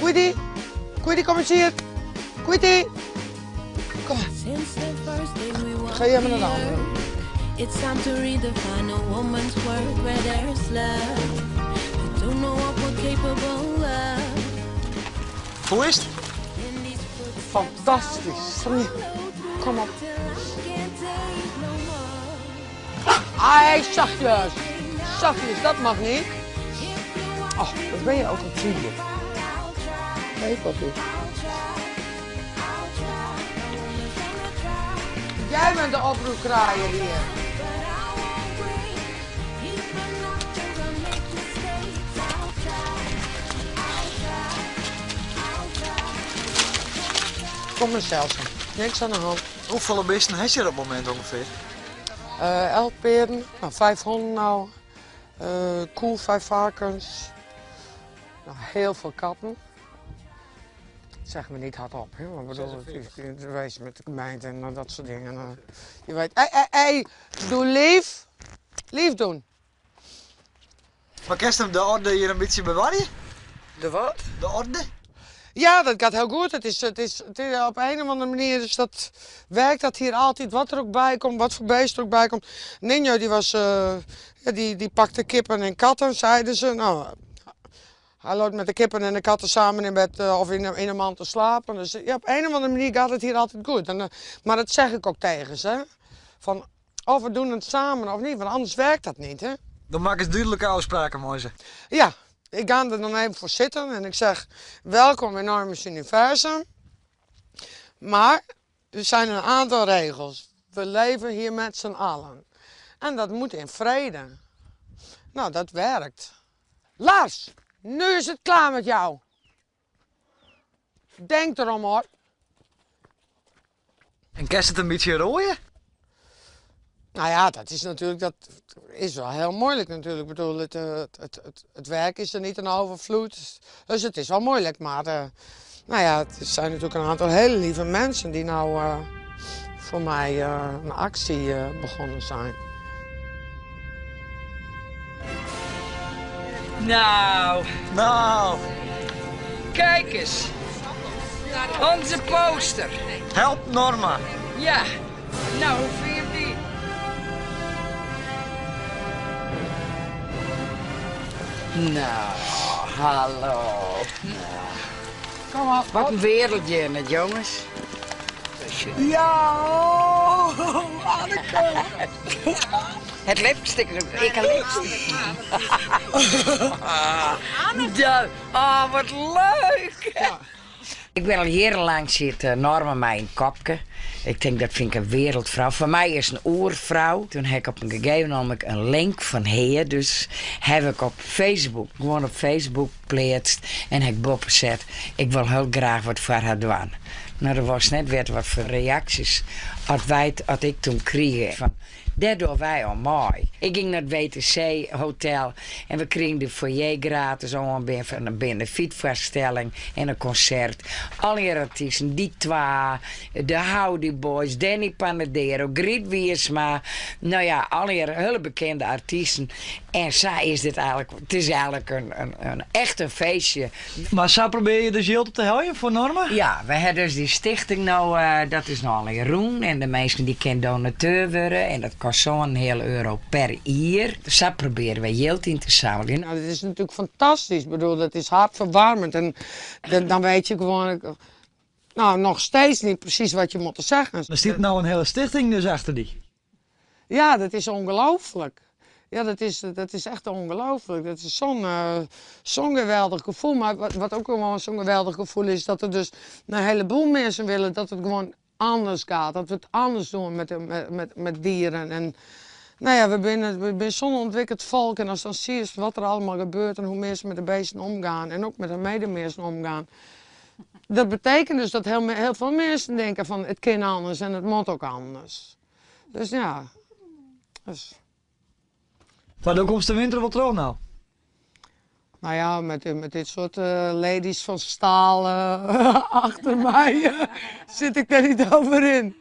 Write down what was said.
Quiddy, Quiddy, kom eens hier. Quiddy. Kom maar. Ga jij maar naar de andere. It's time to redefine a woman's world where there's love. We don't know what we're capable of. Hoe is it? Fantastysk. Kom hier. Kom op. Ai, zachtjes. Zachtjes, dat mag niet. Oh, wat ben je ook een vriendje. Hey, papi. Jij bent de oproerkraaier hier. Kom maar, Celso. Niks aan de hand. Hoefolle bisten hast hjir op it momint ûngefear? 11 pearen, no, 5 hûnen no, koe, 5 varkens, no, heel veel katten. Dat zeggen we niet hardop, hè? Want bedoel, het is wees met de gemeente en dat soort dingen. Je weet, hey, hey, hey, doe lief. Lief doen. Mar kinst him de orde hjir in bytsje bewarje? De wat? De orde? Ja, dat gaat heel goed. Het is, op een of andere manier is dat, werkt dat hier altijd. Wat er ook bij komt, wat voor beest er ook bij komt. Ninjo die was, ja, die pakte kippen en katten, zeiden ze. Nou, hij loopt met de kippen en de katten samen in bed of in een mand te slapen. Dus ja, op een of andere manier gaat het hier altijd goed. En, maar dat zeg ik ook tegen ze. Hè. Van, of we doen het samen of niet, want anders werkt dat niet. Hè. Dan makkest dúdlike ôfspraken mei se. Ja, ik ga er dan even voor zitten en ik zeg: welkom in Norma's Universum. Maar er zijn een aantal regels. We leven hier met z'n allen. En dat moet in vrede. Nou, dat werkt. Lars, nu is het klaar met jou. Denk erom hoor. En kinst it in bytsje roaie? Nou ja, dat is natuurlijk, dat is wel heel moeilijk natuurlijk. Ik bedoel, het werk is er niet in overvloed. Dus het is wel moeilijk, maar nou ja, het zijn natuurlijk een aantal hele lieve mensen die nou voor mij een actie begonnen zijn. Nou, Nou, kijk eens. Onze poster. Help Norma. Ja. Nou, hoe vind je die? Nou, hallo. Kom op. Wat een wereldje in het, jongens. Ja, oh, Anneke. Het lipstick, ik heb lipstick. Ja, oh, wat leuk. Ik ben al jarenlang zit Norma mij in kopke. Ik denk dat vind ik een wereldvrouw. Voor mij is een oervrouw. Toen heb ik op een gegeven moment een link van haar. Dus heb ik op Facebook, gewoon op Facebook pleatst. En heb ik boppen gezet. Ik wil heel graag wat voor haar doen. Nou, er was net weer wat voor reacties. Had ik toen kreeg. Van, daardoor wij al mooi. Ik ging naar het WTC hotel en we kregen de foyer gratis om van een benefietvoorstelling en een concert. Alle artiesten, die twee, de Howdy Boys, Danny Panadero, Griet Wiersma. Nou ja, alle hele bekende artiesten. En zij is dit eigenlijk, het is eigenlijk een echt een feestje. Mar sa probearje dus jild op te heljen foar Norma? Ja, we hebben dus die stichting nou, dat is nou al in Roen. En de mensen die kunnen donateur worden. En dat kost zo'n heel euro per jaar. Dus daar proberen we geld in te zamelen. Nou, dat is natuurlijk fantastisch. Ik bedoel, dat is hartverwarmend. En dan weet je gewoon, nou, nog steeds niet precies wat je moet zeggen. Der stiet nou in hiele stichting dus achter dy. Ja, dat is ongelooflijk. Ja, dat is echt ongelooflijk. Dat is zo'n geweldig gevoel. Maar wat ook gewoon zo'n geweldig gevoel is, dat er dus een heleboel mensen willen dat het gewoon anders gaat. Dat we het anders doen met dieren. En nou ja, we zijn zo'n ontwikkeld volk. En als dan zie je wat er allemaal gebeurt en hoe mensen met de beesten omgaan. En ook met de medemensen omgaan. Dat betekent dus dat heel veel mensen denken van het kan anders en het moet ook anders. Dus ja. Dus. Mar dan komst de winter wol troch no? Nou ja, met dit soort ladies van staal achter mij zit ik daar niet over in.